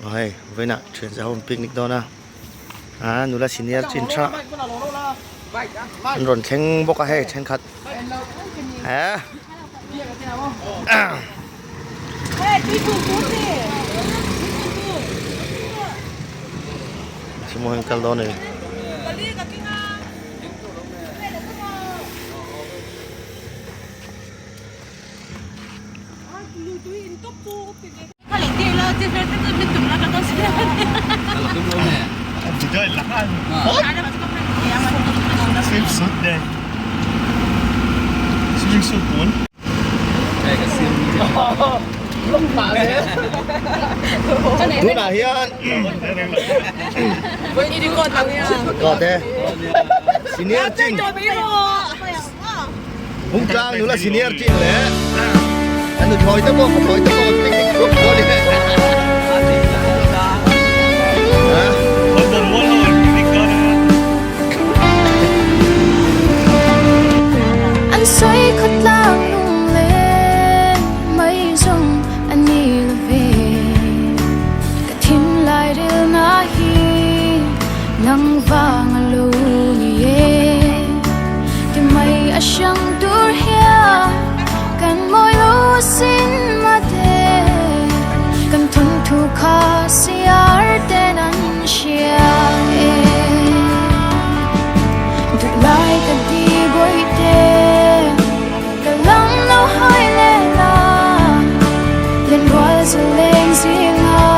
Aw hei vawiinah thian zau an picnic dawn a ah nula senior chin tha an rawn thleng bawk a hei thenkhat eh sumo hian kal dawn a ni. Tunah hian senior chin Hungtlang nula senior chin leh an nuthlawi te pawh pathlawi te pawh picnic group dawn in An sawi khaw tlang lung leh mai zawng a ni lo ve ka thinlai rilna hi nang vang a lo ni e ti mai a hrang tur hian kan mawi lo sin mate kan thun thu kha siar ten an hria e duh lai ka ti bawi te ka lam lo hawi leh la len rual zu leng zinga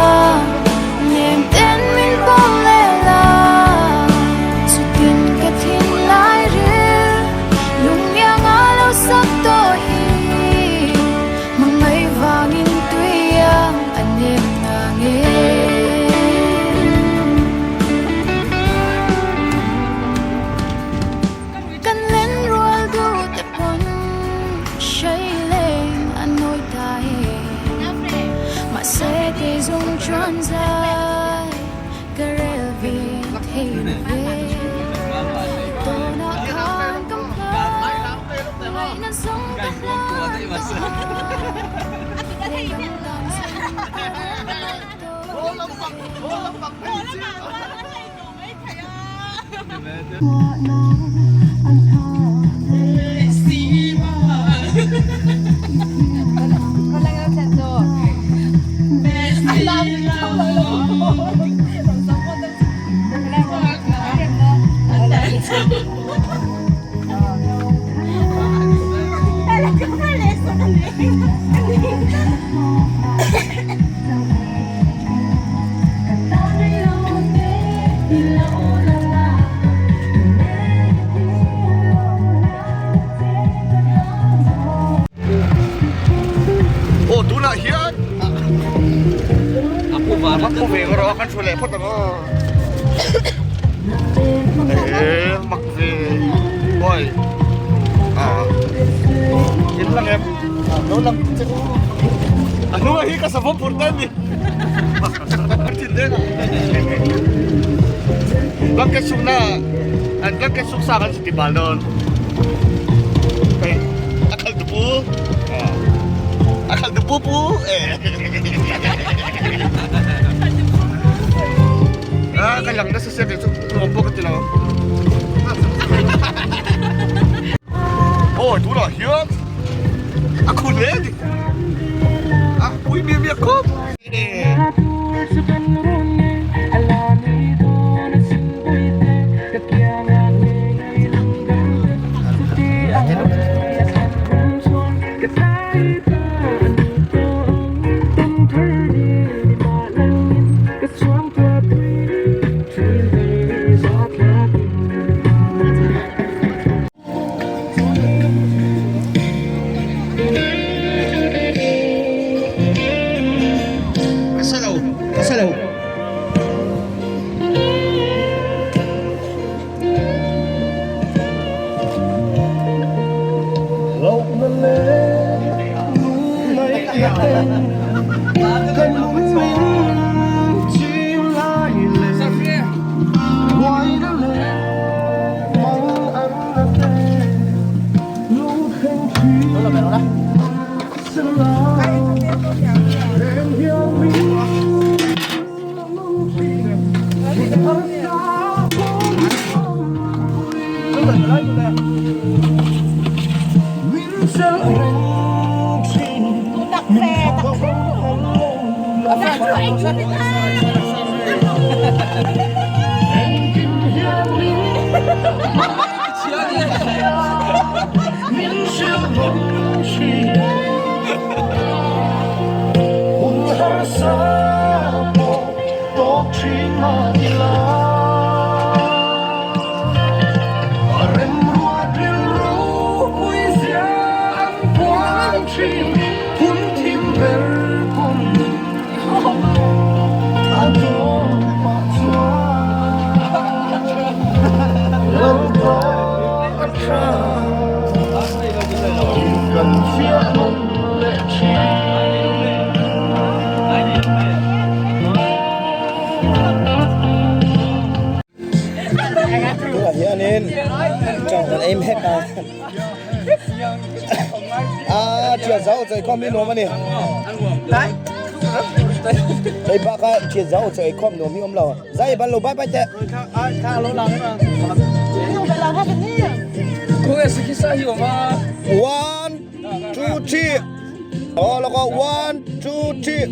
Nem ten min pawm leh la Chutin ka thinlai ril Lungngiang a lo sak tawh hi Hmangaih vangin tuiang a nem na nge Kan len rual duh te pawn Hrai leng a nawi ta e. Mahse kei zawng chuan zai ka rel ve thei lo ve Tawnah khan ka hma ngaihna zawng ka hlan tawh a Lehlam dan zawng ka rel tawh Aw tunah hian a pu ve erawh kan thu leh phawt ang aw eh mak ve oi ah in lang em lo lang che a hnungah hi ka savawm phur ta a ni. Blanket suk na an blanket suk sa kan ti bal dawn hei a khal tu pu a khal tu pu pu ah ka lang nasa sia kei chu nuam pawh ka ti lo aw tunah hian a khun hle a ni a pui miah miah khawp. Ka sa lo, ka sa lo. Tunah hianin chawng kan ei mek a a thian zau chawi khawm hi nuam a ni hei bak a thian zau chawi khawm nuam hi awm lo zai ban lo bai bai teh one two three oh loko one two three.